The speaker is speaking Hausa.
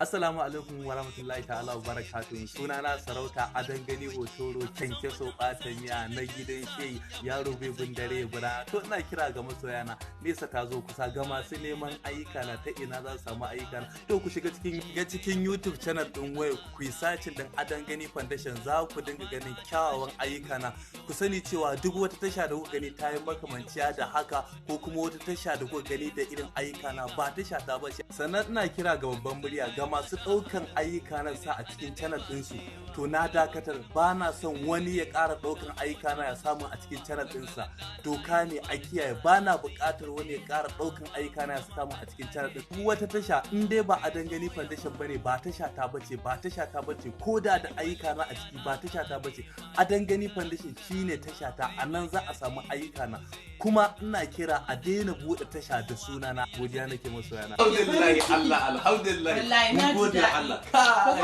Assalamu alaikum wa rahmatullahi ta'ala wa barakatuhu. Sunana Sarauta Adan Gani Hotoro Kyankyaso Ɓatanya na gidan shehi yaro bai bundare bura. To ina kira ga masoyana, nesa ta zo kusa, ga masu neman ayyuka na, ta ina za su samu ayyuka na? To ku shiga cikin ga cikin YouTube channel din waya ku yi searching din Adan Gani Foundation, za ku dinga ganin kyawawan ayyuka na. Ku sani cewa duk wata tasha da kuka gani ta yi makamanciya da haka, ko kuma wata tasha da kuka gani da irin ayyuka na, ba tasha ta ba. Sannan ina kira ga babban murya ga masu ɗaukan ayyuka na sa a cikin channel ɗinsu. To na dakatar, ba na son wani ya ƙara ɗaukan ayyuka na ya samu a cikin channel ɗinsa. Doka ne, a kiyaye. Ba na buƙatar wani ya ƙara ɗaukan ayyuka na ya samu a cikin channel ɗin. Duk wata tasha, in dai ba Adan Gani Foundation bane, ba tasha ta bace, ba tasha ta bace. Ko da da ayyuka na a ciki, ba tasha ta bace. Adan Gani Foundation shine tasha ta, a nan za a samu ayyuka na. Kuma ina kira a daina buɗe tasha da sunana. Godiya nake, masoyana. Alhamdulillah, Allah, alhamdulillah. Wallahi na Mun ji gode daɗi. Allah. Ko